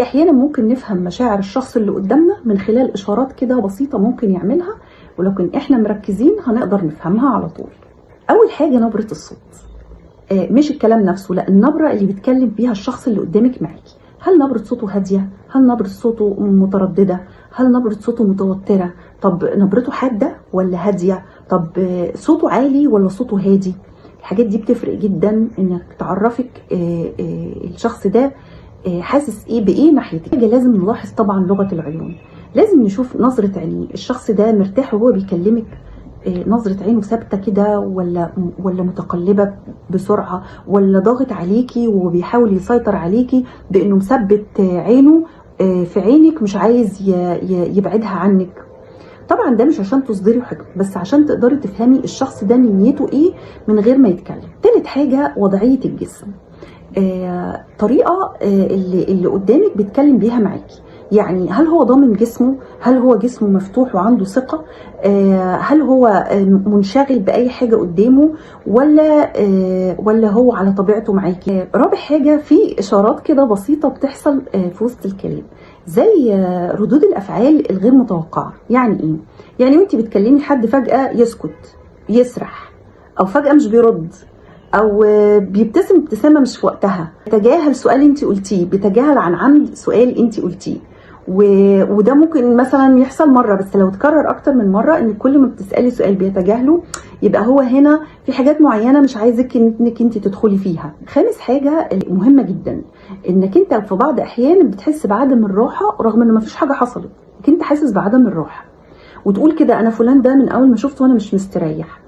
احيانا ممكن نفهم مشاعر الشخص اللي قدامنا من خلال اشارات كده بسيطة ممكن يعملها، ولكن احنا مركزين هنقدر نفهمها على طول. اول حاجة نبره الصوت، مش الكلام نفسه، لا النبرة اللي بيتكلم بيها الشخص اللي قدامك معاكي. هل نبره صوته هادية؟ هل نبره صوته مترددة؟ هل نبره صوته متوترة؟ طب نبرته حادة ولا هادية؟ طب صوته عالي ولا صوته هادي؟ الحاجات دي بتفرق جدا انك تعرفك الشخص ده حاسس ايه بايه ناحيتك. حاجة لازم نلاحظ طبعا لغة العيون، لازم نشوف نظره عينيه، الشخص ده مرتاح وهو بيكلمك، نظرة عينه ثابتة كده ولا متقلبة بسرعة، ولا ضاغط عليكي وبيحاول يسيطر عليكي بانه مثبت عينه في عينك، مش عايز يبعدها عنك. طبعا ده مش عشان تصدري حكم، بس عشان تقدري تفهمي الشخص ده نيته ايه من غير ما يتكلم. تالت حاجة وضعية الجسم، طريقة اللي قدامك بيتكلم بيها معاكي، يعني هل هو ضامن جسمه؟ هل هو جسمه مفتوح وعنده ثقة؟ هل هو منشغل بأي حاجة قدامه ولا هو على طبيعته معاكي؟ رابع حاجة في إشارات كده بسيطة بتحصل في وسط الكلام، زي ردود الأفعال الغير متوقعة. يعني إيه؟ يعني وانت بتكلمي حد فجأة يسكت، يسرح، أو فجأة مش بيرد، او بيبتسم ابتسامة مش في وقتها، بيتجاهل سؤال انت قلتيه، بيتجاهل عن عمد سؤال انت قلتيه. وده ممكن مثلا يحصل مرة، بس لو اتكرر اكتر من مرة ان كل ما بتسالي سؤال بيتجاهله، يبقى هو هنا في حاجات معينة مش عايزك انك انت تدخلي فيها. خامس حاجة مهمة جدا، انك انت في بعض احيان بتحس بعدم الراحة رغم ان مفيش حاجة حصلت، انك انت حاسس بعدم الراحة وتقول كده انا فلان ده من اول ما شفته وانا مش مستريح.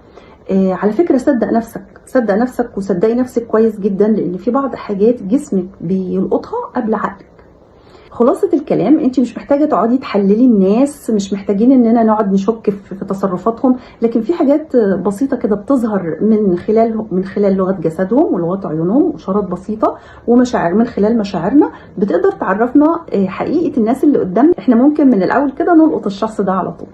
على فكرة صدق نفسك، صدق نفسك وصدقي نفسك كويس جدا، لان في بعض حاجات جسمك بيلقطها قبل عقلك. خلاصة الكلام، انت مش محتاجة تقعدي تحللي الناس، مش محتاجين اننا نقعد نشك في تصرفاتهم، لكن في حاجات بسيطة كده بتظهر من خلال لغة جسدهم ولغة عيونهم، واشارات بسيطة ومشاعر، من خلال مشاعرنا بتقدر تعرفنا حقيقة الناس اللي قدامنا. احنا ممكن من الاول كده نلقط الشخص ده على طول.